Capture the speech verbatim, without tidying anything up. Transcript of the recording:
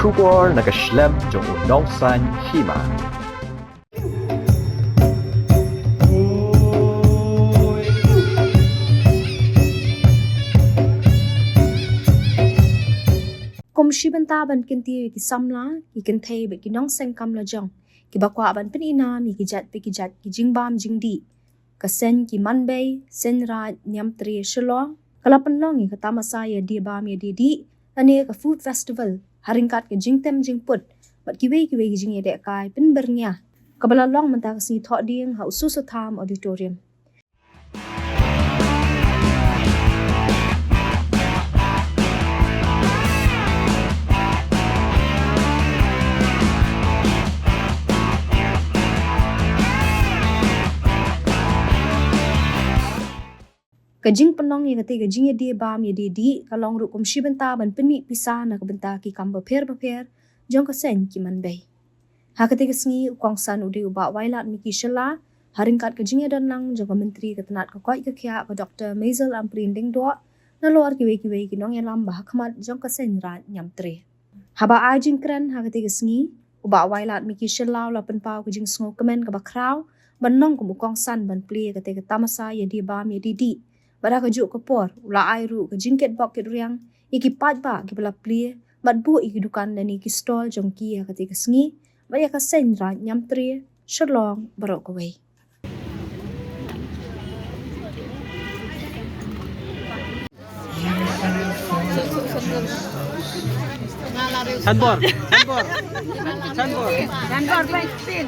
Khubor na ka shlem jong u nongsan hima. Kum shi bynta ban kyntiew ïa ki samla, ki kynthei bad ki nongseng kam lajong kiba kwah ban pynïaid nam ïa ki jait pa ki jait ki jingbam jingdih, ka seng ki manbei Seng Raid Niamtre Shillong ka la pynlong ïa ka tamasa ïa die bam ïa die dih lane ka food festival ha ryngkat ka jingtem jingput bad kiwei kiwei ki jingïadei kai pynbyrngia, kaba la long mynta ka sngi Thohdieng ha U Soso Tham Auditorium. Ka jingpynlong ïa kata ka jingïadie bam ïadie dih ka long ruh kum shi bynta ban pynmih pisa na ka bynta ki kam bapher bapher jong ka seng ki manbei. Ha kata ka sngi, u kongsan u dei u Bah Wailadmiki Shylla, ha ryngkat ka jingïadon lang jong ka Myntri ka tnat ka koit ka khiah, ka Doktor Maisel Ampareen Lyngdoh, nalor kiwei kiwei ki nongïalam ba ha khmat jong ka Seng Raid Niamtre. Haba ai jingkren ha kata ka sngi, u Bah Wailadmiki Shylla u la pynpaw ka jingsngewkmen kaba khraw ban long kum u kongsan ban plie kata ka tamasa ïadie bam ïadie dih. Bad ha kajuh ka por u la ai ruh ka jingkitbok kitrwiang ïa ki paidbah kiba la plie bad buh ïa ki dukan lane ki stall jong ki ha kata ka sngi bad ïa ka Seng Raid Niamtre Shillong baroh kawei. Sanbor, Sanbor, Sanbor. Sanbor, baik, pin.